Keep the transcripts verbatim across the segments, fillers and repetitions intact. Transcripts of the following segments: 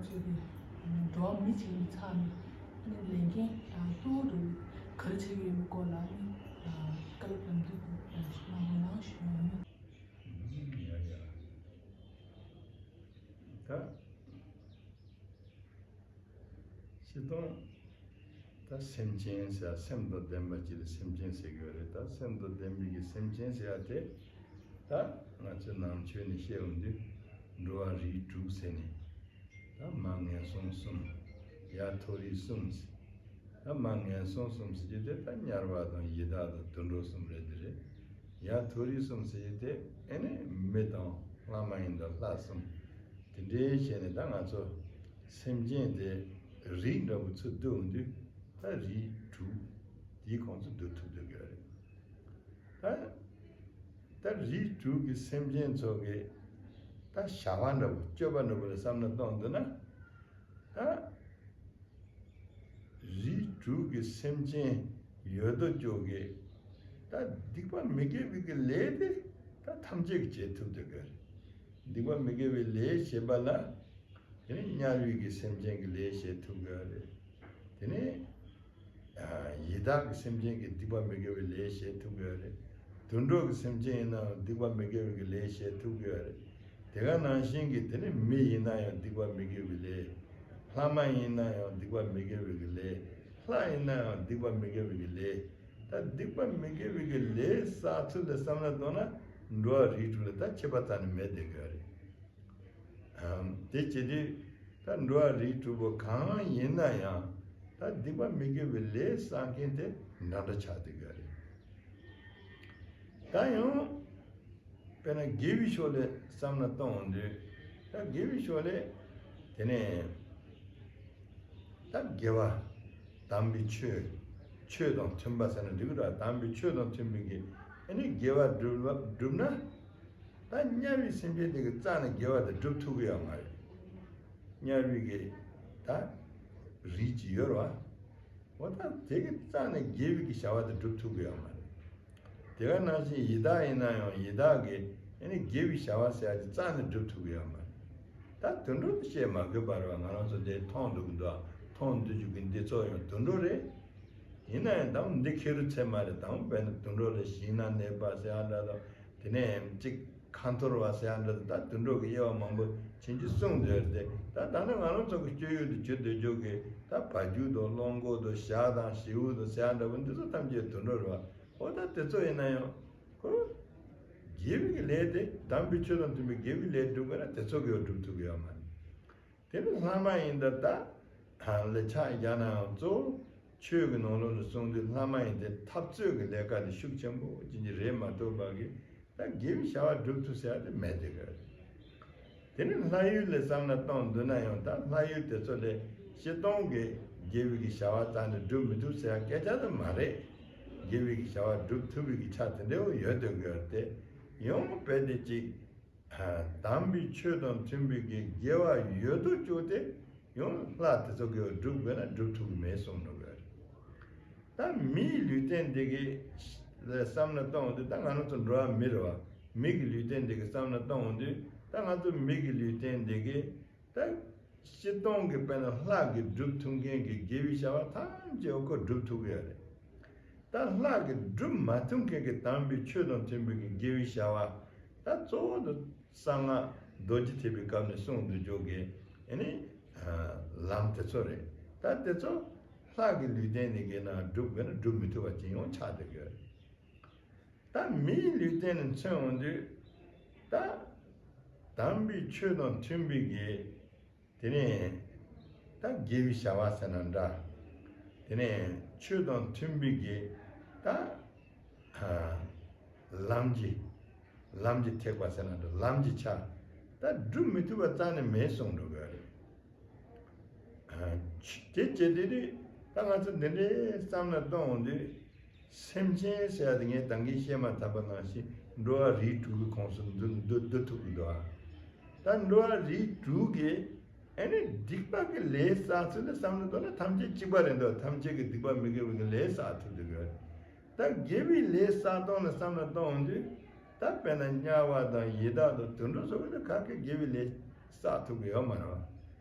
འགྲོ་བ་མི་གཅིག་ཡིན་ཚར་ནས་ཨ་ནི་ལས་འགན་ཡང་གཙོ་བོ་དུ་ག་རེ་བྱེད་ཀྱི་ཡོད་མེད་སྐོར་ལ་ཨ་ནི་བཀའ་སློབ་ལམ་སྟོན་དུ་གནང་རོགས་གནང་ཞུ་ཡ་ཡིན། ཡ་ཡ། ད་སྤྱིར་བཏང་ད་སེམས་ཅན་ཟེར་སེམས་དང་ལྡན་པ་ཅིག་ལ་སེམས་ཅན་ཟེར་གྱི་ཡོད་རེད། ད་སེམས་དང་ལྡན་པའི་གི་སེམས་ཅན་ཟེར་ཡ་དེ་ད་ང་ཚོའི་ནང་ཆོས་ནས་བཤད་ཡོང་དུས་འགྲོ་བ་རིགས་དྲུག་ཟེར་ནས། ད་མ་ངན་སོང་གསུམ། ཡ་མཐོ་རིས་གསུམ་ཟེར། ད་མ་ངན་སོང་གསུམ་ཟེར་རྒྱུ་དེ་ད་དམྱལ་བ་དང་ཡི་དྭགས་དང་དུད་འགྲོ་གསུམ་རེད་དེ་རེད། ཡ་མཐོ་རིས་གསུམ་ཟེར་རྒྱུ་དེ་ཨེ་ནི་མི་དང་ལྷ་མ་ཡིན་དང་ལྷ་གསུམ། དེ་འདྲའི་བྱས་ནས་ད་ང་ཚོ་སེམས་ཅན་དེ་རིགས་འདྲ་པོ་ཚུར་བསྡུ་འོང་དུས་ད་རིགས་དྲུག་དེའི་ཁོངས་སུ་བསྡུ་ཐུབ་འདོད་ཀྱི་རེད། ད་ད་རིགས་དྲུག་གི་སེམས་ཅན་ཚོ་གི་ད་བྱ་བ་འདྲ་པོ་སྤྱོད་པ་འདྲ་པོ་ལ་བསམ་བློ་གཏོང་འདུག་ན། ད་རིགས་དྲུག་གི་སེམས་ཅན་ཡོད་དོ་ཅོག་གི་ད་སྡིག་པ་མི་དགེ་བའི་གི་ལས་དེ་ད་ཐམས་ཅད་ཀྱིས་བྱེད་ཐུབ་འདོད་ཀྱི་རེད། སྡིག་པ་མི་དགེ་བའི་ལས་བྱེད་པ་ལ། དེ་ནས་དམྱལ་བའི་གི་སེམས་ཅན་གྱི་ལས་བྱེད་ཐུབ་དགོས་རེད། དེ་ནས་ཡི་དྭགས་ཀྱི་སེམས་ཅན་གྱི་སྡིག་པ་མི་དགེ་བའི་ལས་བྱེད་ཐུབ་དགོས་རེད། དུད་འགྲོ་གི་སེམས་ཅན་ཡིན་ནའང་སྡིག་པ་མི་དགེ་བའི་གི་ལས་བྱེད་ཐུབ་དགོས་རེད། དེ་ག་ནང་བཞིན་གྱི་དེ་ནས་མི་ཡིན་ན་ཡང་སྡིག་པ་མི་དགེ་བའི་ལས། ལྷ་མ་ཡིན་ན་ཡང་སྡིག་པ་མི་དགེ་བའི་གི་ལས། ལྷ་ཡིན་ན་ཡང་སྡིག་པ་མི་དགེ་བའི་གི་ལས། ད་སྡིག་པ་མི་དགེ་བའི་གི་ལས་བསགས་ཚུལ་ལ་བསམ་བློ་གཏོང་ན་འགྲོ་བ་རིགས་དྲུག་ལ་ད་ཁྱད་པར་རྩ་ནས་མེད་བསྡད་དགོས་རེད། དེ་བྱེད་དུས་ད་འགྲོ་བ་རིགས་དྲུག་པོ་གང་ཡིན་ན་ཡང་ད་སྡིག་པ་མི་དགེ་བའི་ལས་བསགས་མཁན་དེ་འདྲ་འདྲ་ཆགས་བསྡད་ཀྱི་རེད། ད་ཡང་དཔེར་ན་དགེ་བའི་ཕྱོགས་ལས་བསམ་བློ་གཏོང་འོང་དུས་ད་དགེ་བའི་ཕྱོགས་ལས་དེ་ནས་ད་དགེ་བ་དམ་པའི་ཆོས་ཆོས་དང་མཐུན་པ་ཟེར་ན་འགྲིག་གི་རེད། དམ་པའི་ཆོས་དང་མཐུན་པའི་གི་ཨ་ནི་དགེ་བ་བསྒྲུབ་བསྒྲུབ་ན། ད་དམྱལ་བའི་སེམས་ཅན་དེ་གི་རྩ་ནས་དགེ་བ་དེ་སྒྲུབ་ཐུབ་ཀྱི་ཡོད་མ་རེད། དམྱལ་བའི་གི་ད་རིགས་ཅིག་ཡོད་རེད་བ། འོ་ད་དེ་གི་རྩ་ནས་དགེ་བའི་གི་བྱ་བ་དེ་སྒྲུབ་ཐུབ་ཀྱི་ཡོད་མ་རེད། དེ་ག་ནང་བཞིན་ཡི་དྭགས་ཡིན་ན་ཡང་ཡི་དྭགས་ཀྱི་ཨ་ནི་དགེ་བའི་བྱ་བ་ཟེར་ཡ་དེ་རྩ་ནས་སྒྲུབ་ཐུབ་ཀྱི་ཡོད་མ་རེད། ད་དུད་འགྲོ་དེ་བཤད་མ་དགོས་པ་རེད་བ། ང་རང་ཚོ་འདི་མཐོང་འདུག་གི་འདུག་མཐོང་འདུག་རྒྱུ་གི་འདི་ཚོ་ཡང་དུད་འགྲོ་རེད། ཡིན་ན་ཡང་དང་འདི་ཁེ་རུ་ཚད་མ་རེད། དང་དཔེར་ན་དུད་འགྲོ་ལ་ཞིང་ན་གནས་པ་ཟེར་ཡ་འདྲ་དང་། དེ་ནས་གཅིག་ཁ་འཐོར་བ་ཟེར་ཡ་འདྲ་དང་། ད་དུད་འགྲོ་གི་དབྱེ་བ་མང་པོ་ཕྱིན་ཅི་གསུངས་བསྡད་དེ། ད་ད་ནི་ང་རང་ཚོ་གི་སྤྱོད་ཡུལ་དུ་གྱུར་བསྡད་རྒྱུ་གི་ད་བ་རྒྱུད་དང་གླང་མགོ་དང་ཞྭ་དང་བྱེའུ་དང་ཟེར་ཡ་འདྲ་པོ་འདི་ཚོ་ཐམས་ཅད་དུད་འགྲོ་རེད་བ། འོ་ད་དེ་ཚོ་ཡིན་ན་ཡང་ཁོ་དགེ་བའི་གི་ལས་དེ་དམ་པའི་ཆོས་དང་མཐུན་པའི་དགེ་བའི་ལས་སྒྲུབ་དགོས་ན་དེ་ཚོ་གིས་སྒྲུབ་ཐུབ་ཀྱི་ཡོད་མ་རེད། དེ་ནི་ལྷ་མ་ཡིན་ད་ལྟ་ལ་ཆ་བཞག་ནའང་གཙོ་བོ་ཆོས་ཀྱི་ནང་ལོགས་ལ་གསུངས་དུས་ལྷ་མ་ཡིན་དེ་འཐབ་རྩོད་ཀྱི་ལས་ཀ་དེ་ཤུགས་ཆེན་པོ་ཅན་གྱི་རེད་མ་གཏོགས་པ་གི་ད་དགེ་བའི་བྱ་བ་སྒྲུབ་ཐུབ་ཟེར་ཡ་དེ་མེད་དེ་གི། དེ་ནི་ལྷ་ཡུལ་ལ་བསམ་བློ་གཏོང་འདུག་ན་ཡང་ད་ལྷ་ཡུལ་དེ་ཚོ་ལས་སྤྱིར་བཏང་གི་དགེ་བའི་གི་བྱ་བ་རྩ་ནས་སྒྲུབ་མི་ཐུབ་ཟེར་ཡ་སྐད་ཆ་དེ་མ་རེད། དགེ་བའི་གི་བྱ་བ་སྒྲུབ་ཐུབ་པའི་གི་ཆ་དེ་འདྲ་བོ་ཡོད་དེ་གི་དེ་ཡང་དཔེ་དེ་གཅིག་དམ་པའི་ཆོས་དང་མཐུན་པའི་གི་དགེ་བ་ཡོད་དོ་ཅོག་དེ་ཡང་ལྷ་དེ་ཚོ་གིས་སྒྲུབ་དགོས་ན་སྒྲུབ་ཐུབ་ཀྱི་མེད་གསུངས་འགྲོ་གི་རེད། ད་མིའི་ལུས་རྟེན་འདི་གི་ལ་བསམ་བློ་གཏོང་དུས་ད་ང་རང་ཚོ་འགྲོ་བ་མི་རེད་བ། མི་གི་ལུས་རྟེན་འདི་གི་བསམ་བློ་གཏོང་དུས་ད་ང་ཚོ་མི་གི་ལུས་རྟེན་འདི་གི་ད་སྤྱིར་བཏང་གི་དཔེར་ན་ལྷ་གིས་སྒྲུབ་ཐུབ་མཁན་གྱི་དགེ་བའི་བྱ་བ་ཐམས་ཅད་འོ་ཁོ་སྒྲུབ་ཐུབ་ཀྱི་ཡོད་རེད། ད་ལྷ་གིས་སྒྲུབ་མ་ཐུབ་མཁན་གྱི་དམ་པའི་ཆོས་དང་མཐུན་པའི་གི་དགེ་བའི་བྱ་བ་ད་གཙོ་བོ་དུ་གསང་སྔགས་རྡོ་རྗེ་ཐེག་པའི་སྐབས་ནས་གསུངས་འདུག་ཅོག་གི་ཨ་ནི་ལམ་དེ་ཚོ་རེད། ད་དེ་ཚོ་ལྷ་གི་ལུས་རྟེན་ནས་གི་ན་སྒྲུབ་དགོས་ན་སྒྲུབ་མི་ཐུབ་པ་ཅིག་ཡང་ཆགས་བསྡད་ཀྱི་ཡོད་རེད། ད་མིའི་ལུས་རྟེན་ནས་མཚོན་འོང་དུས་ད་དམ་པའི་ཆོས་དང་མཐུན་པའི་གི་དེ་ནས་ད་དགེ་བའི་བྱ་བ་ཟེར་ན་འདྲ། དེ་ནས་ཆོས་དང་མཐུན་པའི་གི་ད་ལམ་གྱི་ལམ་གྱི་ཐེག་པ་ཟེར་ན་འདྲ། ལམ་གྱི་ཆ་ད་སྒྲུབ་མི་ཐུབ་པ་རྩ་ནས་མེད་གསུངས་འགྲོ་གི་རེད། དེ་བྱེད་དེ་དུས་ད་ང་ཚོ་འདི་འདྲའི་བསམ་བློ་གཏོང་འོང་དུས། སེམས་ཅན་ཟེར་ཡ་དེ་ངས་ད་གིན་བཤད་མ་ཐག་པ་ནང་བཞིན་འགྲོ་བ་རིགས་དྲུག་གི་ཁོངས་སུ་འདུ་འདུ་འདུ་ཐུབ་ཀྱི་འདུག་ཨ། ད་འགྲོ་བ་རིགས་དྲུག་གིས་ཨ་ནི་སྡིག་པ་གི་ལས་བསགས་ཚུལ་ལ་བསམ་བློ་གཏོང་ན་ཐམས་ཅད་གཅིག་པ་རེད་འདུག་ཐམས་ཅད་ཀྱིས་སྡིག་པ་མི་དགེ་བའི་གི་ལས་བསགས་ཐུབ་འདུག་གི། ད་དགེ་བའི་ལས་བསགས་སྟངས་ལ་བསམ་བློ་གཏོང་འོང་དུས་ད་དཔེར་ན་དམྱལ་བ་དང་ཡི་དྭགས་དང་དུད་འགྲོ་སོགས་ཀྱིས་ག་གེ་དགེ་བའི་ལས་བསགས་ཐུབ་ཀྱི་ཡོད་མ་རེད་བ།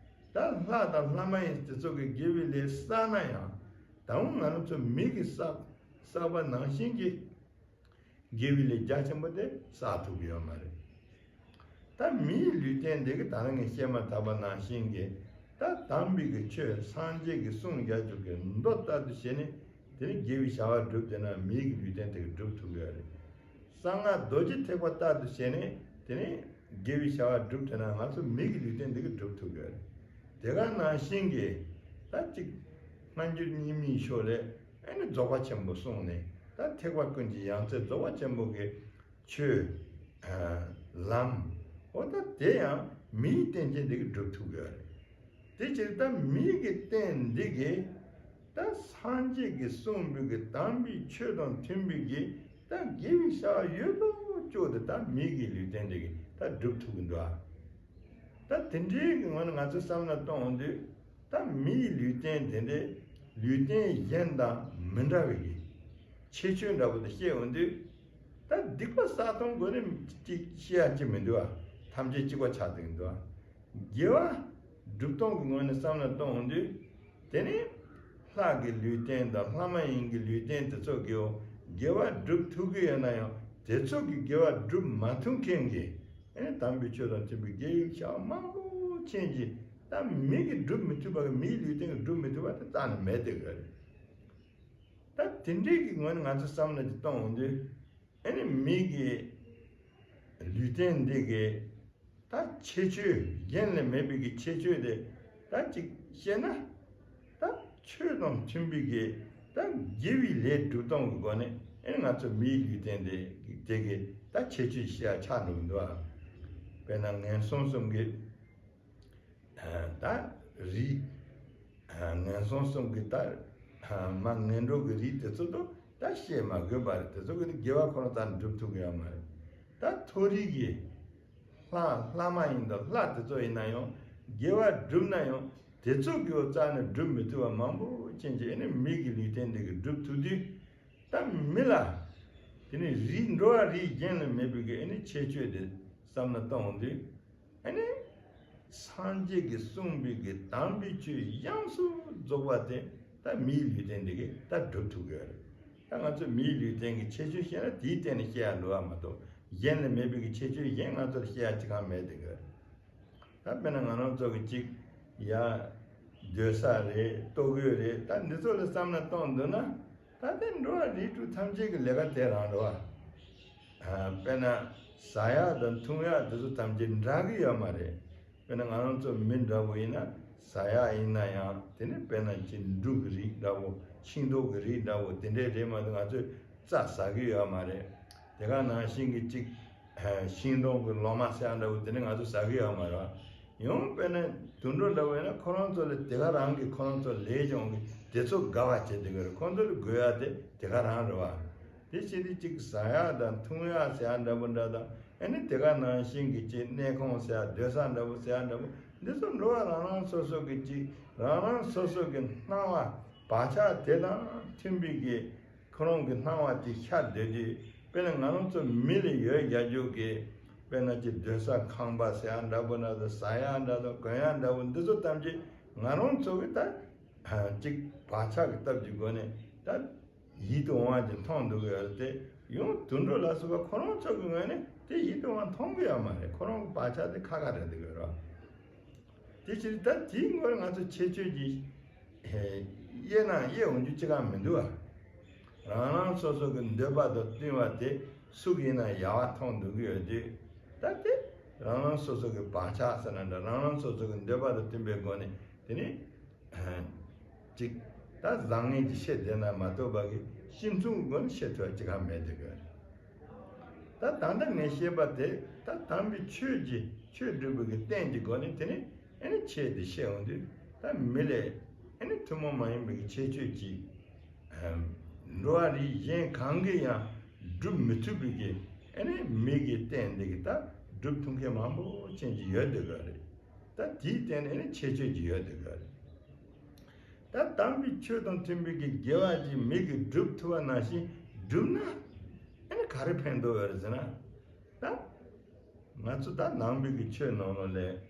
ད་ལྷ་དང་ལྷ་མ་ཡིན་དེ་ཚོ་གི་དགེ་བའི་ལས་བསགས་ན་ཡང་། ད་རུང་ང་རང་ཚོ་མི་གི་བསགས་བསགས་པ་ནང་བཞིན་གྱི་དགེ་བའི་ལས་རྒྱ་ཆེན་པོ་དེ་བསགས་ཐུབ་ཀྱི་ཡོད་མ་རེད། ད་མིའི་ལུས་རྟེན་འདི་གི་ད་རང་གི་བཤད་མ་ཐག་པ་ནང་བཞིན་གྱི། ད་དམ་པའི་གི་ཆོས་སངས་རྒྱས་ཀྱི་གསུང་རྒྱ་ཆེ་གི་མདོ་ལྟར་དུ་བྱས་ནས། དེ་ནི་དགེ་བའི་བྱ་བ་བསྒྲུབས་བསྡད་ན་མིའི་གི་ལུས་རྟེན་དེ་གི་སྒྲུབ་ཐུབ་ཀྱི་ཡོད་རེད། གསང་སྔགས་རྡོ་རྗེ་ཐེག་པ་ལྟར་དུ་བྱས་ནས་དེ་ནི་དགེ་བའི་བྱ་བ་བསྒྲུབས་བསྡད་ན་ང་ཚོ་མི་གི་ལུས་རྟེན་དེ་གི་སྒྲུབ་ཐུབ་ཀྱི་ཡོད་རེད། དེ་ག་ནང་བཞིན་གྱི་ད་ཅིག་སྔ་འགྱུར་རྙིང་མའི་ཕྱོགས་ལས་ཨེ་ནི་རྫོགས་པ་ཆེན་པོ་གསུངས་ནས། ད་ཐེག་པ་ཀུན་གྱི་ཡང་རྩེ་རྫོགས་པ་ཆེན་པོ་གི་ཆོས། ལམ། འོ་ད་དེ་ཡང་མིའི་རྟེན་ཅན་འདི་གིས་སྒྲུབ་ཐུབ་ཀྱི་ཡོད་རེད། དེ་ཕྱིར་ད་མིའི་གི་རྟེན་འདི་གིས་ད་སངས་རྒྱས་ཀྱིས་གསུངས་པའི་གི་དམ་པའི་ཆོས་དང་མཐུན་པའི་གི་ད་དགེ་བའི་བྱ་བ་ཡོད་དོ་ཅོག་དེ་ད་མིའི་གི་ལུས་རྟེན་འདི་གིས་ད་སྒྲུབ་ཐུབ་ཀྱི་འདུག་ཨ། ད་དེ་འདྲའི་གི་ངོས་ནས་ང་ཚོས་བསམ་བློ་གཏོང་འོང་དུས། ད་མིའི་ལུས་རྟེན་དེ་འདྲའི་ལུས་རྟེན་གཞན་དང་མི་འདྲ་བའི་གི་ཁྱད་ཆོས་འདྲ་པོ་དེ་བཤད་འོང་དུས། ད་སྡིག་པ་བསགས་སྟངས་སྒོ་ནས་ཅིག་བཤད་ཡ་ཅིག་མི་འདུག་ཨ། ཐམས་ཅད་གཅིག་པ་ཆགས་བསྡད་ཀྱི་འདུག་ཨ། དགེ་བ་སྒྲུབ་སྟངས་ཀྱི་ངོས་ནས་བསམ་བློ་གཏོང་འོང་དུས། དེ་ནི་ལྷ་གི་ལུས་རྟེན་དང་ལྷ་མ་ཡིན་གྱི་ལུས་རྟེན་དེ་ཚོ་གིའོ་དགེ་བ་སྒྲུབ་ཐུབ་ཀྱི་ཡོད་ན་ཡང་། དེ་ཚོ་གི་དགེ་བ་སྒྲུབ་མ་ཐུབ་མཁན་གྱི་ཨེ་ནི་དམ་པའི་ཆོས་དང་མཐུན་པའི་དགེ་བའི་བྱ་བ་མང་པོ་ཅན་གྱི་ད་མི་གིས་སྒྲུབ་མི་ཐུབ་པ་གི་མིའི་ལུས་རྟེན་གྱིས་སྒྲུབ་མི་ཐུབ་པ་དེ་རྩ་ནས་མེད་དེ་གི་རེད། ད་དེ་འདྲའི་གི་ངོས་ནས་ང་ཚོ་བསམ་བློ་ཅིག་གཏོང་འོང་དུས། ཨེ་ནི་མི་གི་ལུས་རྟེན་འདི་གི་ད་ཁྱད་ཆོས་གཞན་ལས་མེད་པའི་གི་ཁྱད་ཆོས་དེ་ད་ཅིག་བཤད་ན། ད་ཆོས་དང་མཐུན་པའི་གི་ད་དགེ་བའི་ལས་སྒྲུབ་སྟངས་ཀྱི་སྒོ་ནས་ཨེ་ནི་ང་ཚོ་མིའི་ལུས་རྟེན་དེ་དེ་གི་ད་ཁྱད་ཆོས་བཤད་ཡ་ཆགས་འགྲོ་གི་འདུག་ཨ། དཔེར་ན་ངན་སོང་གསུམ་གི་ད་རིགས། ངན་སོང་གསུམ་གྱི་ད་མ་ངན་འགྲོ་གི་རིགས་དེ་ཚོ་དང་ད་བཤད་མ་དགོས་པ་རེད། དེ་ཚོ་གི་ནི་དགེ་བ་ཁོ་རང་རྩ་ནས་སྒྲུབ་ཐུབ་ཀྱི་ཡོད་མ་རེད། ད་མཐོ་རིས་ཀྱི་ལྷ་ལྷ་མ་ཡིན་དང་ལྷ་དེ་ཚོ་ཡིན་ན་ཡང་དགེ་བ་བསྒྲུབ་ན་ཡང་དེ་ཚོ་གི་འོ་རྩ་ནས་སྒྲུབ་མི་ཐུབ་པ་མང་པོ་ཅན་གྱི་ཨེ་ནི་མི་གི་ལུས་རྟེན་འདི་གི་སྒྲུབ་ཐུབ་དུས། ད་མི་ལ་དེ་ནི་རིགས་འགྲོ་བ་རིགས་གཞན་ལས་མེད་པའི་གི་ཨེ་ནི་ཁྱད་ཆོས་དེ་བསམ་བློ་གཏོང་དུས། ཨ་ནི། སངས་རྒྱས་ཀྱིས་གསུངས་པའི་གི་དམ་པའི་ཆོས་ཡོངས་སུ་རྫོགས་པ་དེ་ད་མིའི་ལུས་རྟེན་འདི་གིས་ད་སྒྲུབ་ཐུབ་ཀྱི་ཡོད་རེད། ད་ང་ཚོས་མིའི་ལུས་རྟེན་གྱི་ཁྱད་ཆོས་བཤད་ན་དེའི་སྟེང་ནས་བཤད་ཡ་འགྲོ་བ་མ་གཏོགས་གཞན་ལས་མེད་པའི་གི་ཁྱད་ཆོས་གཞན་ང་ཚོར་བཤད་ཡ་ཅི་གང་མེད་དེ་གི་རེད། ད་དཔེར་ན་ང་རང་ཚོ་གི་གཅིག་ཡ། སྡོད་ས་རེད། ལྟོ་གོས་རེད། ད་འདི་ཚོ་ལ་བསམ་བློ་གཏོང་འདུག་ན། ད་ལྟའི་འགྲོ་བ་རིགས་དྲུག་ཐམས་ཅད་ཀྱི་ལས་ཀ་དེ་རང་རེད་བ། དཔེར་ན་ཟ་ཡག་དང་འཐུང་ཡག་དེ་ཚོ་ཐམས་ཅད་འདྲ་གི་ཡོད་མ་རེད། དཔེར་ན་ང་རང་ཚོ་མི་འདྲ་བོ་ཡིན་ན་ཟ་ཡག་ཡིན་ན་ཡང་དེ་ནི་དཔེར་ན་ཅིག་འབྲུ་གི་རིགས་འདྲ་བོ་ཤིང་ཏོག་གི་རིགས་འདྲ་བོ་དེ་འདྲས་རེད་མ་གཏོགས་ང་ཚོས་རྩྭ་ཟ་གི་ཡོད་མ་རེད། དེ་ག་ནང་བཞིན་གྱི་ཅིག་ཤིང་སྡོང་གི་ལོ་མ་ཟེར་ཡག་འདྲ་བོ་དེ་འདྲས་ང་ཚོས་ཟ་གི་ཡོད་མ་རེད་བ། ཡང་དཔེར་ན་དུད་འགྲོ་འདྲ་བོ་ཡིན་ན་ཁོ་རང་ཚོ་ལ་དེ་ག་རང་གི་ཁོ་རང་ཚོ་ལས་སྦྱོང་གི་དེ་ཚོ་དགའ་བ་བྱེད་དེ་གི་རེད། ཁོ་ཚོ་ལ་དགོས་ཡ་དེ་དེ་ག་རང་རེད་བ། དེ་བྱས་ཏེ་གཅིག་ཟ་ཡ་དང་འཐུང་ཡ་ཟེར་ཡ་འདྲ་པོ་འདྲ་དང་ཨ་ནི་དེ་ག་ནང་བཞིན་གྱི་གཅིག་གནས་ཁང་ཟེར་ཡ་སྡོད་ས་འདྲ་པོ་ཟེར་ཡ་འདྲ་པོ་འདི་ཚོ་འགྲོ་བ་རང་རང་སོ་སོ་གི་གཅིག་རང་རང་སོ་སོ་གི་སྣང་བ་བག་ཆགས་དེ་དང་མཐུན་པའི་གི་ཁོ་རང་གི་སྣང་བ་དེ་ཤར་སྡོད་དུས་དཔེར་ན་ང་རང་ཚོ་མི་ལ་ཡོད་རྒྱ་རྒྱུག་གི་དཔེར་ན་ཅིག་སྡོད་ས་ཁང་པ་ཟེར་ཡ་འདྲ་པོ་ན་ཟ་ཡ་འདྲ་དང་གོན་ཡ་འདྲ་པོ་འདི་ཚོ་ཐམས་ཅད་ང་རང་ཚོ་གི་ད་ཅིག་བག་ཆགས་ཀྱི་སྟབས་ཀྱི་སྒོ་ནས་ད་ཡིད་དུ་འོང་བ་ཅིག་མཐོང་འདུག་གི་ཡོད་རེད་དེ་ཡང་དུད་འགྲོ་ལ་སོགས་པ་ཁོ་རང་ཚོ་གི་ངོས་ནས་དེ་ཡིད་དུ་འོང་བ་མཐོང་གི་ཡོད་མ་རེད། ཁོ་རང་གི་བག་ཆགས་དེ་ཁ་ཁ་རེད་འདུག་གི་ཡོད་རེད། དེ་ཕྱིར་ད་དེའི་སྔོན་ང་ཚོ་ཁྱད་ཆོས་ཀྱི་དབྱེ་ན་དབྱེ་འོང་རྒྱུ་ཅི་གང་མི་འདུག་ཨ། རང་རང་སོ་སོ་གི་འདོད་པ་དང་བསྟུན་པ་དེ་སུ་གིས་ན་ཡག་པ་མཐོང་འདུག་གི་ཡོད་དུས་ད་དེ་རང་རང་སོ་སོ་གི་བག་ཆགས་ཟེར་ན་འདྲ་རང་རང་སོ་སོ་གི་འདོད་པ་དང་བསྟུན་པའི་སྒོ་ནས་དེ་ནི་ཅིག་ད་བཟང་ངན་གྱི་ཕྱེ་བསྡད་ན་མ་གཏོགས་པ་གི་ཤིན་ཚུལ་གྱི་སྒོ་ནས་ཕྱེ་ཐུབ་པ་ཅི་གང་མེད་དེ་གི་རེད། ད་ད་ལྟ་ངས་བཤད་པ་དེ་ད་དམ་པའི་ཆོས་ཀྱི་ཆོས་སྒྲུབ་པའི་གི་རྟེན་གྱི་སྒོ་ནས་དེ་ནི་ཨེ་ནི་ཆེད་དུ་བཤད་འོང་དུས་ད་མི་ལས་ཨེ་ནི་ཐུན་མོང་མ་ཡིན་པའི་གི་ཁྱད་ཆོས་ཀྱིས་འགྲོ་བ་རིགས་གཞན་གང་གིས་ཡང་སྒྲུབ་མི་ཐུབ་པའི་གི་ཨེ་ནི་མི་གི་རྟེན་འདི་གི་ད་སྒྲུབ་ཐུབ་མཁན་མང་པོ་ཅན་གྱི་ཡོད་འདུག་ག་རེད། ད་དེའི་སྟེང་ནས་ཨེ་ནི་ཁྱད་ཆོས་ཀྱི་ཡོད་འདུག་ག་རེད། ད་དམ་པའི་ཆོས་དང་མཐུན་པའི་གི་དགེ་བ་ཅིག་མི་གིས་སྒྲུབ་ཐུབ་པ་ནང་བཞིན་བསྒྲུབས་ན་ཨེ་ནི་ག་རེ་ཕན་ཐོགས་ཡོད་རེད་ཟེར་ན། ད་ང་ཚོ་ད་ནང་པའི་གི་ཆོས་ནང་ལོགས་ལས་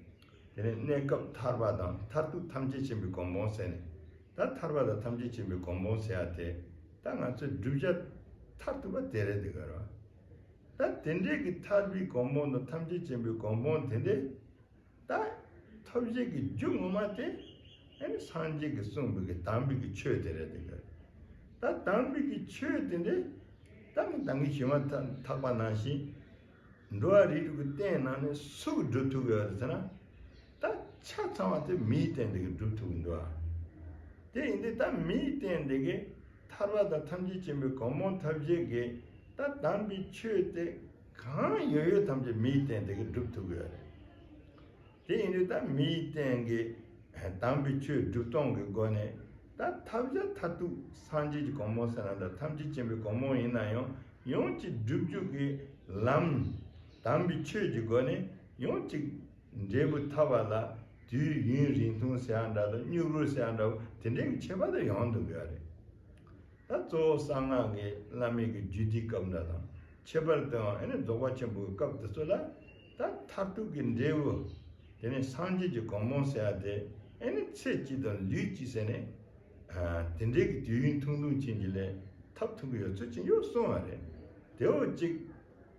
དེ་ནས་གནས་སྐབས་ཐར་པ་དང་མཐར་ཐུག་ཐམས་ཅད་མཁྱེན་པའི་གོ་འཕང་ཟེར་ནས། ད་ཐར་པ་དང་ཐམས་ཅད་མཁྱེན་པའི་གོ་འཕང་ཟེར་ཡ་དེ། ད་ང་ཚོའི་བསྒྲུབ་བྱ་མཐར་ཐུག་པ་དེ་རེད་འདུག་ག་ར། ད་དེ་འདྲའི་གི་ཐར་པའི་གོ་འཕང་དང་ཐམས་ཅད་མཁྱེན་པའི་གོ་འཕང་དེ་འདྲའི། ད་ཐོབ་བྱེད་ཀྱི་རྒྱུ་ངོ་མ་དེ། ཨ་ནི་སངས་རྒྱས་ཀྱིས་གསུངས་པའི་གི་དམ་པའི་གི་ཆོས་དེ་རེད་འདུག་ག་ར། ད་དམ་པའི་གི་ཆོས་དེ་འདྲའི། ད་ནི་ད་གིན་ཞུས་མ་ཐག་པ་ནང་བཞིན། འགྲོ་བ་རིགས་དྲུག་གི་རྟེན་ནང་ནས་སུ་གིས་སྒྲུབ་ཐུབ་ཀྱི་ཡོད་རེད་ཟེར་ན། ད་ཆ་ཚང་བ་དེ་མིའི་རྟེན་དེ་གིས་སྒྲུབ་ཐུབ་ཀྱི་འདུག་ཨ། དེ་ཡིན་དུས་ད་མིའི་རྟེན་དེ་གིས་ཐར་པ་དང་ཐམས་ཅད་མཁྱེན་པའི་གོ་འཕང་ཐོབ་བྱེད་ཀྱི་ད་དམ་པའི་ཆོས་དེ་གང་ཡོད་ཡོད་ཐམས་ཅད་མིའི་རྟེན་དེ་གིས་སྒྲུབ་ཐུབ་ཀྱི་ཡོད་རེད། དེ་ཡིན་དུས་ད་མིའི་རྟེན་གྱི་དམ་པའི་ཆོས་སྒྲུབ་སྟངས་ཀྱི་སྒོ་ནས། ད་ཐབས་བྱ་མཐར་ཐུག་སངས་རྒྱས་ཀྱི་གོ་འཕང་ཟེར་ན་འདྲ། ཐམས་ཅད་མཁྱེན་པའི་གོ་འཕང་ཡིན་ན་ཡང་། ཡང་ཅིག་སྒྲུབ་རྒྱུ་གི་ལམ། དམ་པའི་ཆོས་ཀྱི་སྒོ་ནས་ཡང་ཅིག་འབྲས་བུ་ཐོབ་པ་ལ་དུས་ཡུན་རིང་ཐུང་ཟེར་ཡ་འདྲ་དང་། མྱུར་བགྲོད་ཟེར་ཡ་འདྲ་བོ་དེ་འདྲའི་གི་ཁྱད་པར་དུ་ཡོང་འདུག་གི་རེད། ད་གཙོ་བོ་གསང་སྔགས་ཀྱི་བླ་མེད་ཀྱི་རྒྱུད་སྡེའི་སྐབས་འདྲ་དང་། ཁྱད་པར་དུའང་ཨ་ནི་རྫོགས་པ་ཆེན་པོའི་སྐབས་དེ་ཚོ་ལ། ད་མཐར་ཐུག་གི་འབྲས་བུ། དེ་ནས་སངས་རྒྱས་ཀྱི་གོ་འཕང་ཟེར་ཡ་དེ། ཨ་ནི་ཚེ་གཅིག་དང་ལུས་གཅིག་ཟེར་ནས། ཨ། དེ་འདྲའི་གི་དུས་ཡུན་ཐུང་ཐུང་ཅན་གྱི་ལས་ཐོབ་ཐུབ་ཀྱི་ཡོད་ཚུལ་ཅིག་ཡང་གསུངས་པ་རེད། དེ་འོ་གཅིག་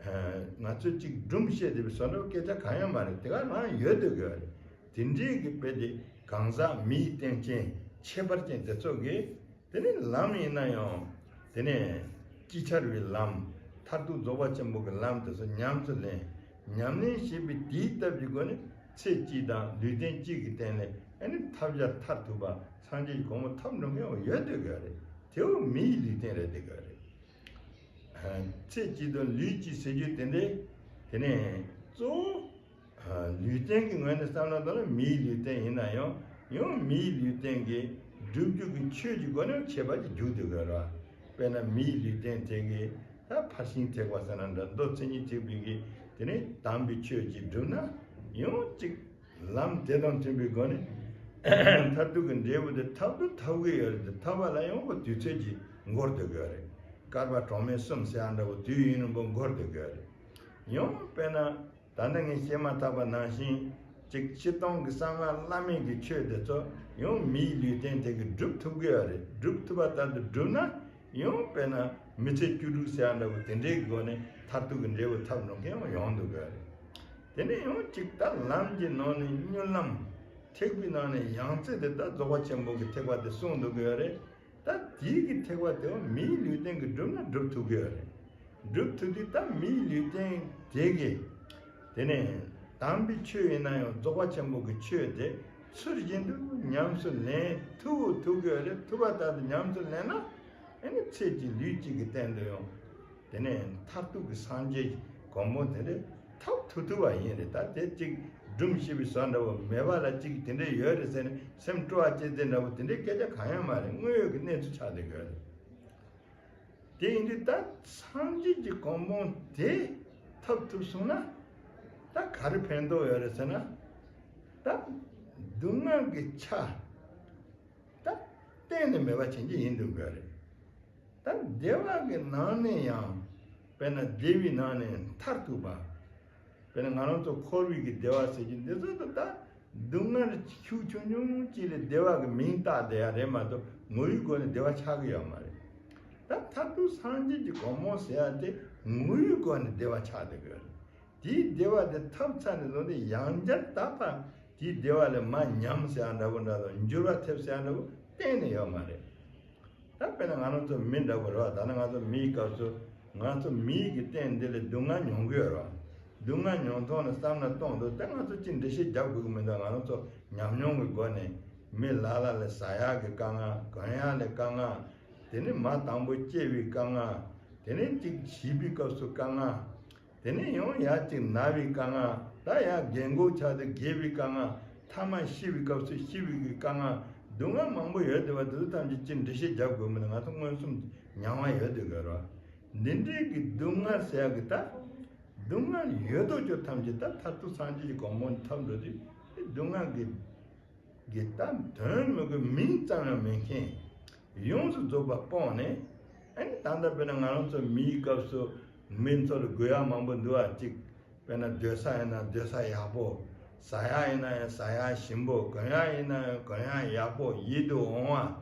ཨ། ང་ཚོས་གཅིག་སྒྲུང་བཤད་བསྡད་པའི་བཟོ་འདྲ་བོ་སྐད་ཆ་གང་ཡང་མ་རེད། དེ་ག་རང་ཡོད་སྡོད་དགོས་པ་རེད། དེ་འདྲའི་གི་དཔེ་དེ་གང་ཟག་མིའི་རྟེན་ཅན་ཁྱད་པར་ཅན་དེ་ཚོ་གིས། དེ་ནས་ལམ་ཡིན་ན་ཡང་། དེ་ནས་ཅིག་ཅར་བའི་ལམ། མཐར་ཐུག་རྫོགས་པ་ཆེན་པོ་གི་ལམ་དེ་ཚོ་ཉམས་སུ་ལེན། ཉམས་ལེན་བྱེད་པའི་དེའི་སྟབས་ཀྱི་སྒོ་ནས། ཚེ་གཅིག་དང་ལུས་རྟེན་གཅིག་གི་སྟེང་ལས། ཨ་ནི་ཐབས་བྱ་མཐར་ཐུག་པ་སངས་རྒྱས་ཀྱི་གོ་འཕང་ཐོབ་འགྲོ་མཁན་ཡོད་སྡོད་དགོས་པ་རེད། དེ་བོ་མིའི་ལུས་རྟེན་རེད་སྡོད་དགོས་པ་རེད། ཚེ་གཅིག་དང་ལུས་གཅིག་ཟེར་རྒྱུ་དེ་འདྲའི། དེ་ནས་གཙོ་བོ། ལུས་རྟེན་གྱི་ངོས་ནས་བསམ་བློ་བཏང་ན་མིའི་ལུས་རྟེན་ཡིན་ན་ཡང་། ཡང་མིའི་ལུས་རྟེན་གྱི་སྒྲུབ་རྒྱུ་གི་ཆོས་ཀྱི་སྒོ་ནས་ཁྱད་པར་གྱི་རྒྱུ་དེ་དགོས་ར། དཔེར་ན་མིའི་ལུས་རྟེན་དེ་གི་ད་ཕར་ཕྱིན་ཐེག་པ་ཟེར་ན་འདྲ། མདོ་མཚན་ཉིད་ཐེག་པའི་གི་དེ་ནས་དམ་པའི་ཆོས་ཀྱིས་བསྒྲུབས་ན། ཡང་གཅིག་ལམ་དེ་དང་མཐུན་པའི་སྒོ་ནས་མཐར་ཐུག་གི་འབྲས་བུ་དེ་ཐོབ་ཏུ་ཐོབ་ཀྱི་ཡོད་རེད། དེ་ཐོབ་པ་ལ་ཡང་ཁོ་དུས་ཚོད་ཀྱིས་འགོར་སྡོད་ཀྱི་ཡོད་རེད། བསྐལ་པ་གྲངས་མེད་གསུམ་ཟེར་ཡ་འདྲ་བོ་དུས་ཡུན་རིང་པོ་འགོར་སྡོད་ཀྱི་ཡོད་རེད། ཡང་དཔེར་ན། ད་ནི་ངས་བཤད་མ་ཐག་པ་ནང་བཞིན། གཅིག་སྤྱིར་བཏང་གི་གསང་སྔགས་བླ་མེད་ཀྱི་ཆོས་དེ་ཚོ་ཡང་མིའི་ལུས་རྟེན་དེ་གིས་སྒྲུབ་ཐུབ་ཀྱི་ཡོད་རེད། སྒྲུབ་ཐུབ་པ་ལྟར་དུ་བསྒྲུབས་ན། ཡང་དཔེར་ན་མི་ཚེ་བཅུ་དྲུག་ཟེར་ཡ་འདྲ་བོ་དེ་འདྲའི་སྒོ་ནས་མཐར་ཐུག་གི་འབྲས་བུ་ཐོབ་འགྲོ་མཁན་ཡང་ཡོང་འདུག་གི་ཡོད་རེད། དེ་ནས་ཡང་གཅིག་ད་ལམ་གྱི་ནང་ནས་སྨོན་ལམ། ཐེག་པའི་ནང་ནས་ཡང་རྩེ་དེ་ད་རྫོགས་པ་ཆེན་པོ་གི་ཐེག་པ་དེ་གསུངས་འདུག་གི་ཡོད་རེད། ད་དེའི་གི་ཐེག་པ་དེ་བ་མིའི་ལུས་རྟེན་གྱིས་བསྒྲུབས་ན་སྒྲུབ་ཐུབ་ཀྱི་ཡོད་རེད། སྒྲུབ་ཐུབ་དུས་ད་མིའི་ལུས་རྟེན་དེ་གི། དེ་ནས་དམ་པའི་ཆོས་ཡིན་ན་ཡང་རྫོགས་པ་ཆེན་པོ་གི་ཆོས་དེ་ཚུལ་བཞིན་དུ་ཉམས་སུ་ལེན་ཐུབ་ཐུབ་ཀྱི་ཡོད་རེད། ཐུབ་པ་ལྟར་དུ་ཉམས་སུ་ལེན་ན། ཨ་ནི་ཚེ་གཅིག་ལུས་གཅིག་གི་སྟེང་དུ་ཡང་། དེ་ནས་མཐར་ཐུག་གི་སངས་རྒྱས་ཀྱི་གོ་འཕང་དེ་འདྲ་ཐོབ་ཐུབ་ཐུབ་པ་ཡིན་རེད། ད་དེ་གཅིག་སྒྲུང་བཤད་པའི་བཟོ་འདྲ་བོ་མེད་པ་ལ་གཅིག་དེ་འདྲ་ཡོད་རེད་ཟེར་ནས་སེམས་སྤྲོ་བ་སྐྱེ་དེ་འདྲ་བོ་དེ་འདྲའི་སྐད་ཆ་གང་ཡང་མ་རེད། དངོས་ཡོད་ཀྱི་གནས་ཚུལ་ཆགས་བསྡད་ཡོད་རེད། དེ་ཡིན་དུས་ད་སངས་རྒྱས་ཀྱི་གོ་འཕང་དེ་ཐོབ་ཐུབ་སོང་ན། ད་ག་རེ་ཕན་ཐོགས་ཡོད་རེད་ཟེར་ན། ད་སྡུག་བསྔལ་གྱི་ཆ། ད་གཏན་ནས་མེད་པ་བྱེད་ཀྱི་ཡིན་འདུག་ག་རེད། ད་བདེ་བ་གི་ནང་ནས་ཡང་། དཔེར་ན་བདེ་བའི་ནང་ནས་མཐར་ཐུག་པ། དཔེར་ན་ང་རང་ཚོ་འཁོར་བའི་གི་བདེ་བ་ཟེར་གྱི་འདི་ཚོ་ད་ད་སྡུག་བསྔལ་ཤུགས་ཆུང་ཆུང་ཅིག་ལ་བདེ་བ་གི་མིང་བཏགས་བསྡད་ཡ་རེད་མ་གཏོགས། ངོ་བོའི་སྒོ་ནས་བདེ་བ་ཆགས་ཀྱི་ཡོད་མ་རེད། ད་མཐར་ཐུག་སངས་རྒྱས་ཀྱི་གོ་འཕང་ཟེར་ཡ་དེ་ངོ་བོའི་སྒོ་ནས་བདེ་བ་ཆགས་བསྡད་ཀྱི་ཡོད་རེད། དེའི་བདེ་བ་དེ་ཐོབ་ཚར་ནས་བཟུང་སྟེ་ཡང་བསྐྱར་ད་ཕར་དེའི་བདེ་བ་ལས་མར་ཉམས་ཟེར་ཡ་འདྲ་བོ་འདྲ་དང་། འགྱུར་བ་ཐེབས་ཟེར་ཡ་འདྲ་བོ་གཏན་ནས་ཡོད་མ་རེད། ད་དཔེར་ན་ང་རང་ཚོ་མི་འདྲ་བོ་རེད་བ། ད་ནི་ང་ཚོ་མིའི་སྐབས་སུ། ང་ཚོ་མིའི་གི་སྟེང་འདི་ལ་སྡུག་བསྔལ་མྱོང་གི་ཡོད་རེད་བ། སྡུག་བསྔལ་མྱོང་སྟངས་ལ་བསམ་བློ་གཏོང་དུས། ད་ང་ཚོ་ཅི་འགྲེལ་བཤད་རྒྱག་དགོས་ཀྱི་མི་འདུག་ང་རང་ཚོ་ཉམས་མྱོང་གི་སྒོ་ནས། མི་ལ་ལ་ལ་ཟ་ཡག་གི་དཀའ་ངལ། གོན་ཡག་ལ་དཀའ་ངལ། དེ་ནས་མ་དང་པོ་སྐྱེ་བའི་དཀའ་ངལ། དེ་ནས་ཅིག་བྱིས་པའི་སྐབས་སུ་དཀའ་ངལ། དེ་ནས་ཡང་ཡར་ཅིག་ན་བའི་དཀའ་ངལ། ད་ཡར་རྒན་གོག་ཆགས་ཏེ་རྒས་པའི་དཀའ་ངལ། ཐ་མ་ཤི་བའི་སྐབས་སུ་ཤི་བའི་གི་དཀའ་ངལ། སྡུག་བསྔལ་མང་པོ་ཡོད་བསྡད་པ་དེ་ཚོ་ཐམས་ཅད་ཅི་འགྲེལ་བཤད་རྒྱག་དགོས་མིན། ང་ཚོ་མངོན་སུམ་མྱོང་བ་ཡོད་བསྡད་དགོས་རེད་བ། འདི་འདྲའི་གི་སྡུག་བསྔལ་ཟེར་ཡ་གི་ད། སྡུག་བསྔལ་ཡོད་དོ་ཅོག་ཐམས་ཅད་ད་མཐར་ཐུག་སངས་རྒྱས་ཀྱི་གོ་འཕང་ཐོབ་འགྲོ་དུས། སྡུག་བསྔལ་གྱི་གི་ད་དོན་མི་དགོས། མིང་ཙམ་ཡང་མི་མཁྱེན། ཡོངས་སུ་རྫོགས་པ་སྤངས་ནས། ཨ་ནི་ད་ལྟ་དཔེར་ན་ང་རང་ཚོ་མིའི་སྐབས་སུ་མི་ཚོ་ལ་དགོས་ཡ་མང་པོ་འདུག་བ། གཅིག་དཔེར་ན་སྡོད་ས་ཡིན་ན་སྡོད་ས་ཡག་པོ། ཟ་ཡག་ཡིན་ན་ཡང་ཟ་ཡག་ཞིམ་པོ། གོན་ཡག་ཡིན་ན་ཡང་གོན་ཡག་ཡག་པོ་ཡིད་དུ་འོང་བ།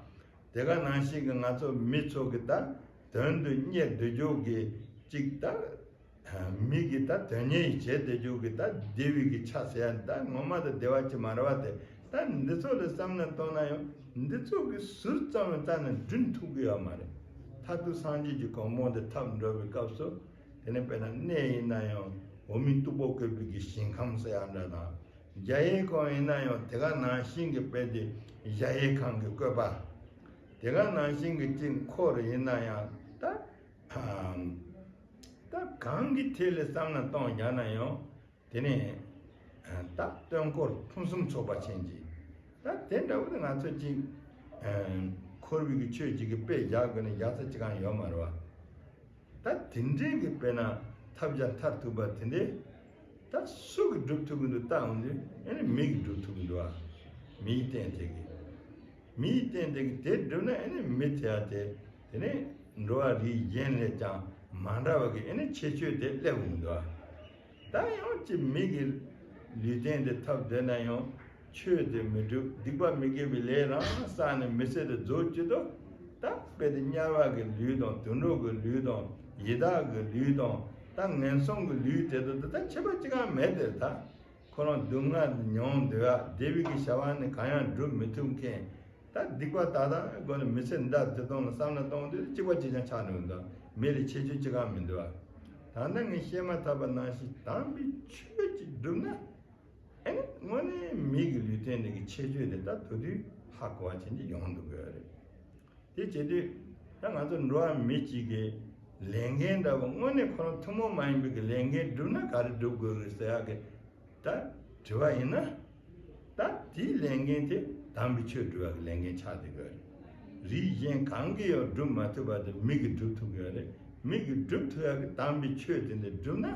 དེ་ག་ནང་བཞིན་གྱི་ང་ཚོ་མི་ཚོ་གི་ད་དོན་དུ་གཉེར་སྡོད་རྒྱུ་གི་གཅིག་ད། མི་གི་ད་དོན་གཉེར་བྱེད་སྡོད་རྒྱུ་གི་ད་བདེ་བའི་གི་ཆ་ཟེར་ཡ་ད་ངོ་མ་ད་བདེ་བ་ཅིག་མ་རེད་བ། དེ་ད་འདི་ཚོ་ལ་བསམ་བློ་གཏོང་ན་ཡང་འདི་ཚོ་གི་ཟུར་ཙམ་ལ་ཙམ་ནས་འདྲུད་ཐུབ་ཀྱི་ཡོད་མ་རེད། མཐར་ཐུག་སངས་རྒྱས་ཀྱི་གོ་འཕང་དེ་ཐོབ་འགྲོ་བའི་སྐབས་སུ། དེ་ནས་དཔེར་ན་གནས་ཡིན་ན་ཡང་འོག་མིན་སྟུག་པོ་བཀོད་པའི་གི་ཞིང་ཁམས་ཟེར་ཡ་འདྲ་དང་། གཞལ་ཡས་ཁང་ཡིན་ན་ཡང་དེ་ག་ནང་བཞིན་གྱི་དཔེ་དེ་གཞལ་ཡས་ཁང་གི་བཀོད་པ། དེ་ག་ནང་བཞིན་གྱི་གཅིག་འཁོར་ཡིན་ན་ཡང་ད། ད་གང་གི་ཐད་ལ་བསམ་བློ་གཏོང་རྒྱག་ན་ཡང་དེ་ནས་ད་སྟོན་འཁོར་ཕུན་སུམ་ཚོགས་པ་ཅན་གྱི་ད་དེ་འདྲ་བོ་དེ་ང་ཚོ་གཅིག་འཁོར་བའི་གི་ཆོས་གཅིག་གི་དཔེ་རྒྱག་དགོས་ནས་རྒྱག་ས་གཅིག་གང་ཡོད་མ་རེད་བ། ད་དེ་འདྲའི་གི་དཔེར་ན་ཐབས་བརྒྱ་མཐར་ཐུག་པ་དེ་འདྲའི་ད་སུ་གི་སྒྲུབ་ཐུབ་ཀྱི་འདུག་ལྟ་འོང་དུས་ཨེ་ནི་མི་གི་སྒྲུབ་ཐུབ་ཀྱི་འདུག་བ། མིའི་རྟེན་དེ་གི་མིའི་རྟེན་དེ་གི་དེ་སྒྲུབ་ན་ཨེ་ནི་མི་དེ་ཡ་དེ་དེ་ནས་འགྲོ་བ་རིགས་གཞན་ལས་ཀྱང་མ་འདྲ་བ་གི་ཨེ་ནི་ཁྱད་ཆོས་དེ་སླེབས་འོང་གི་འདུག་བ། ད་ཡང་ཅི་མི་གི་ལུས་རྟེན་དེ་ཐོབ་བསྡད་ན་ཡང་ཆོས་དེ་མི་སྒྲུབ། སྡིག་པ་མི་དགེ་བའི་ལས་རང་བསགས་ནས་མི་ཚེ་དེ་རྫོགས་ཀྱི་འདུག་ད་དཔེ་དེ་དམྱལ་བ་གི་ལུས་དང་དུད་འགྲོ་གི་ལུས་དང་ཡི་དྭགས་གི་ལུས་དང་ད་ངན་སོང་གི་ལུས་དེ་དང་དེ་ད་ཁྱད་པར་ཅི་གང་མེད་དེ། ད་ཁོ་རང་སྡུག་བསྔལ་མྱོང་འདོད་ཡ་བདེ་བའི་གི་བྱ་བ་ནི་གང་ཡང་སྒྲུབ་མི་ཐུབ་མཁན། ད་སྡིག་པ་ད་ལྟ་སྒོ་ནས་མི་ཚེ་འདའ་དེ་དང་ལ་བསམ་བློ་གཏོང་དུས་གཅིག་པ་གཅིག་རྐྱང་ཆགས་འགྲོ་འདུག་མི་ལ་ཁྱད་ཆོས་གཅིག་གང་མི་འདུག་བ། ད་ལྟ་ངས་བཤད་མ་ཐག་པ་ནང་བཞིན་དམ་པའི་ཆོས་གཅིག་བསྒྲུབས་ན། ཨེ་ནི་དངོས་གནས་མི་གི་ལུས་རྟེན་འདི་གི་ཁྱད་ཆོས་དེ་ད་དུ་དུས་ཧ་གོ་བ་ཅན་གྱི་ཡོང་འདུག་གི་རེད། དེ་བྱེད་དུས་ད་ང་ཚོ་འགྲོ་བ་མི་གཅིག་གི་ལས་འགན་འདྲ་བོ་དངོས་གནས་ཁོ་རང་ཐུན་མོང་མ་ཡིན་པའི་གི་ལས་འགན་བསྒྲུབ་ན་ག་རེ་བསྒྲུབ་དགོས་རེད་ཟེར་ཡག་གི་ད་དྲི་བ་ཡིན་ན། ད་དེའི་ལས་འགན་དེ་དམ་པའི་ཆོས་སྒྲུབ་པ་གི་ལས་འགན་ཆགས་བསྡད་ཡོད་རེད། རིགས་གཞན་གང་གིས་ཡང་སྒྲུབ་མ་ཐུབ་པ་དེ་མི་གིས་སྒྲུབ་ཐུབ་ཡོད་རེད། མི་གིས་སྒྲུབ་ཐུབ་ཡག་གི་དམ་པའི་ཆོས་དེ་འདྲ་བསྒྲུབ་ན་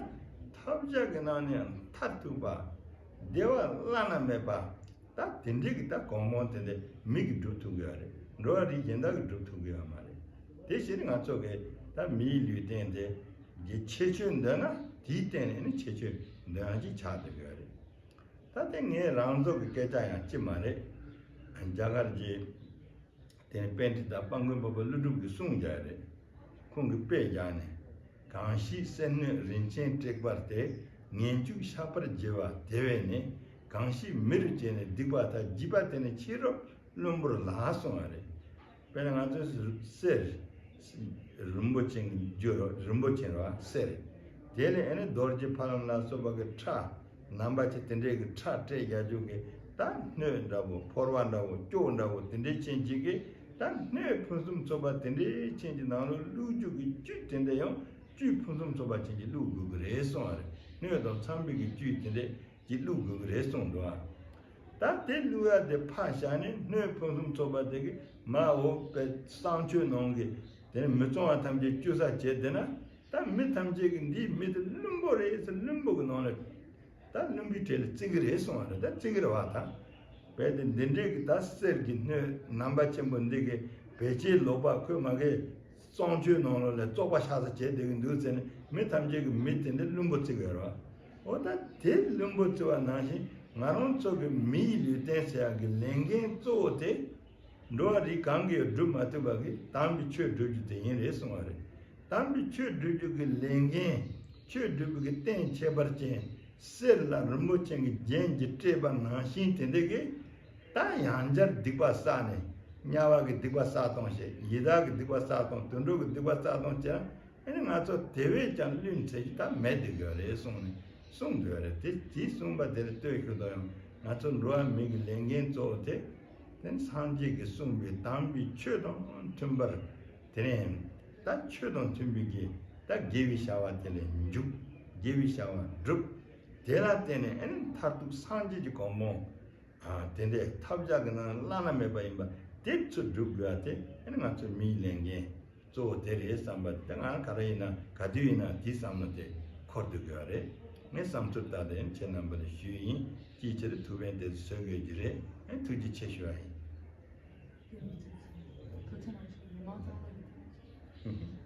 ཐབས་ཆག་གི་ནང་ནས་ཡང་མཐར་ཐུག་པ། བདེ་བ་བླ་ན་མེད་པ། ད་དེ་འདྲའི་གི་ད་གོ་འཕང་དེ་འདྲ་མི་གིས་སྒྲུབ་ཐུབ་ཀྱི་ཡོད་རེད། འགྲོ་བ་རིགས་གཞན་དག་གིས་སྒྲུབ་ཐུབ་ཀྱི་ཡོད་མ་རེད། དེ་བཞིན་ང་ཚོ་གི་ད་མིའི་ལུས་རྟེན་དེ་གི་ཁྱད་ཆོས་འདོད་ན་དེའི་སྟེང་ནས་ནི་ཁྱད་ཆོས་འདོད་ཡག་ཅིག་ཆགས་བསྡད་ཀྱི་ཡོད་རེད། ད་དེ་ངའི་རང་ཚོ་གི་སྐད་ཆ་ཡང་ཅི་མ་རེད། རྒྱ་གར་གྱི་དེ་ནི་པཎྜི་ཏ་དཔལ་མགོན་པ་པ་ཀླུ་སྒྲུབ་ཀྱིས་གསུངས་བཞག་རེད། ཁོང་གིས་དཔེ་བཞག་ནས། གང་ཞིག་གསེར་སྣོད་རིན་ཆེན་དྲེགས་པ་སྟེ། ངན་སྐྱུགས་བཤགས་པར་བགྱི་བ་དེ་བས་ནི། གང་ཞིག་མི་རུ་བྱས་ནས་སྡིག་པ་དག་བགྱིས་པ་དེ་ནི་ཕྱི་རོལ་བླུན་པོར་ལགས་གསུངས་པ་རེད། དཔེར་ན་ང་ཚོས་གསེར། རིན་པོ་ཆེན་གྱི་རྒྱུ་རོ་རིན་པོ་ཆེན་རོ་གསེར། དེ་ལས་ཨེ་ནི་རྡོ་རྗེ་ཕ་ལམ་ལ་སོགས་པ་གི་ཕྲ། ནང་པ་ཆེ་དེ་འདྲའི་གི་ཕྲ་སྤྲས་རྒྱག་རྒྱུ་གི་ད་སྣོད་འདྲ་བོ་ཕོར་པ་འདྲ་བོ་ཅོག་འདྲ་བོ་དེ་འདྲའི་ཆེན་གཅིག་གི་ད་སྣོད་ཕུན་སུམ་ཚོགས་པ་དེ་འདྲའི་ཆེན་གྱི་ནང་ལོ་བླུགས་རྒྱུ་གི་བཅུད་དེ་འདྲ་ཡང་བཅུད་ཕུན་སུམ་ཚོགས་པ་ཆེན་གྱི་བླུགས་དགོས་གི་རེད་གསུངས་པ་རེད། སྣོད་དང་ཚངས་པའི་གི་བཅུད་དེ་འདྲའི་གི་བླུགས་དགོས་གི་རེད་གསུངས་འདུག་ཨ། ད་དེ་བླུགས་ཡ་དེ་ཕར་བཞག་ནས་སྣོད་ཕུན་སུམ་ཚོགས་པ་དེ་གི་མ་འོ་པའི་གསང་སྤྱོད་ནང་གི་དེ་ནི་མི་གཙང་བ་ཐམས་ཅད་བཅུ་ས་བྱས་བསྡད་ན། ད་མི་ཐམས་ཅད་ཀྱིས་འདིའི་མི་དེ་བླུན་པོ་རེད་ཟེར་བླུན་པོ་གི་ནང་ལ་ད་བླུན་པོའི་གྲལ་ལ་བརྩི་གི་རེད་གསུངས་པ་རེད། ད་བརྩི་གི་རེད་བ། ད་རྦད་དེ་འདི་འདྲའི་གི་ད་གསེར་གྱི་སྣོད་རྣམ་པ་ཆེན་པོ་འདི་གི་བེད་སྤྱོད་ལོག་པ་ཁོས་མ་གི་གཙང་སྤྱོད་ནང་ལོགས་ལ་བཙོག་པ་ཤ་ཚ་བྱས་བསྡད་གི་འདུག་ཟེར་ནས་མི་ཐམས་ཅད་ཀྱིས་མི་དེ་འདྲ་བླུན་པོ་བརྩི་གི་ཡོད་རེད་བ། འོ་ད་དེ་བླུན་པོ་བརྩི་བ་ནང་བཞིན་ང་རང་ཚོ་གི་མིའི་ལུས་རྟེན་ཟེར་ཡག་གི་ལས་འགན་གཙོ་བོ་དེ། འགྲོ་བ་རིགས་གང་གིས་སྒྲུབ་མ་ཐུབ་པ་གི་དམ་པའི་ཆོས་སྒྲུབ་རྒྱུ་དེ་ཡིན་རེད་གསུངས་པ་རེད། དམ་པའི་ཆོས་སྒྲུབ་རྒྱུ་གི་ལས་འགན། ཆོས་སྒྲུབ་པའི་གི་རྟེན་ཁྱད་པར་ཅན། གསེར་ལ་རིན་པོ་ཆེ་གི་རྒྱན་གྱིས་སྤྲས་པ་ནང་བཞིན་དེ་འདྲ་གི་ད་ཡང་བསྐྱར་སྡིག་པ་བསགས་ནས་དམྱལ་བ་གི་སྡིག་པ་བསགས་སྟངས་བྱས། ཡི་དྭགས་ཀྱི་སྡིག་པ་བསགས་སྟངས། དུད་འགྲོ་གི་སྡིག་པ་བསགས་སྟངས་བྱས་ན། ཨ་ནི་ང་ཚོ་དེ་བས་ཀྱང་བླུན་ཚད་ཀྱི་ད་མེད་དེ་དགོས་རེད་གསུངས་ནས་གསུངས་དགོས་རེད། དེ་དེ་གསུངས་པ་དེ་ལ་ལྟོས་ཤིག་དང་ཡང་ང་ཚོ་འགྲོ་བ་མི་གི་ལས་འགན་གཙོ་བོ་དེ། དེ་ནི་སངས་རྒྱས་ཀྱིས་གསུངས་པའི་དམ་པའི་ཆོས་དང་མཐུན་པར། དེ་ནས་ད་ཆོས་དང་མཐུན་པའི་གི་ད་དགེ་བའི་བྱ་བ་དེ་ལ་འཇུག་དགེ་བའི་བྱ་བ་སྒྲུབ། དེ་ལ་བརྟེན་ནས་ཨ་ནི་མཐར་ཐུག་སངས་རྒྱས་ཀྱི་གོ་འཕང་། ཨ། དེ་འདྲའི་ཐབས་ཆག་གི་ནང་བླ་ན་མེད་པ་ཡིན་པ་དེ་ཚུར་སྒྲུབ་དགོས་པ་དེ་ཨ་ནི་ང་ཚོའི་མིའི་ལས་འགན་གཙོ་བོ་དེ་རེད་བསམ་པ་དེ། ང་ག་རེ་ཡིན་ན་ག་དུས་ཡིན་ན་དེའི་བསམ་བློ་དེ་འཁོར་སྡོད་དགོས་པ་རེད། ངས་བསམ་ཚུལ་ལྟར་དེ་ཁྱེད་རྣམ་པ་ལ་ཞུས་ཡིན། ཅིའི་ཕྱིར་ཐུགས་ཕན་དེ་ཚོ་གསོས་དགོས་ཀྱི་རེད། ཨ། ཐུགས་རྗེ་ཆེ་ཞུ་བ་ཡིན། ཐུགས་རྗེ་གནང་ཞུ། མི་མང་ཚང་མ་ཡིན།